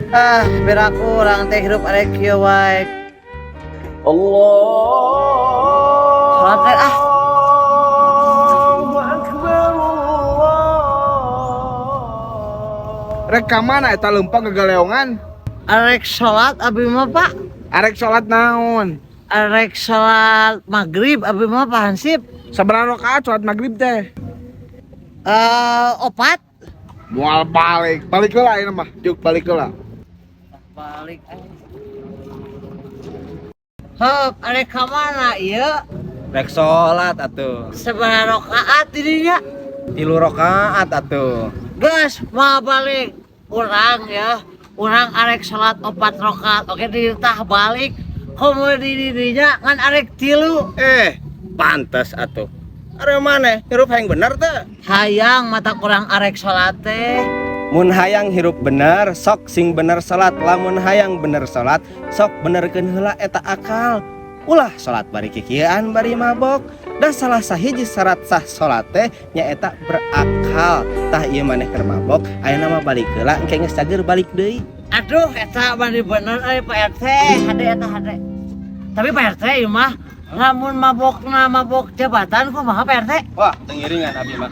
Ah, piraku urang teh hirup arek kieu wae. Allah. Salat teh ah. Akbar Allah. Rek ka mana eta leumpang gagaleongan? Arek salat abi mah, Pak. Arek salat naon? Arek salat maghrib abi mah, Pak Hansip. Sabaraha rakaat salat maghrib teh? Eh, opat. Moal balik, balik heula ayeuna mah. Juk balik heula. Balik eh. Heup, arek ka mana ieu? Rek salat atuh. Sabaraha rakaat dirinya? 3 rakaat atuh. Geus, mau balik. Urang ya, urang arek salat 4 rakaat. Oke, ditah balik. Komo di dirinya ngan arek 3. Eh, pantes atuh. Are maneh hirup hayang bener teh? Hayang, matak urang arek salat teh. Mun hayang hirup bener, sok sing bener salat. Lamun hayang bener salat, sok benerkeun heula eta akal. Ulah salat bari kikieuan, bari mabok. Da salah sahiji syarat sah salat teh nyaeta berakal. Tah, ieu maneh keur mabok, ayeuna mah balik heula, engke geus cager balik deui. Aduh, eta mani bener euy, Pak RT. Hade eta hade. Tapi Pak RT, ieu mah lamun mabokna mabok jabatan kumaha, Pak RT? Wah, teu ngiringan abi mah.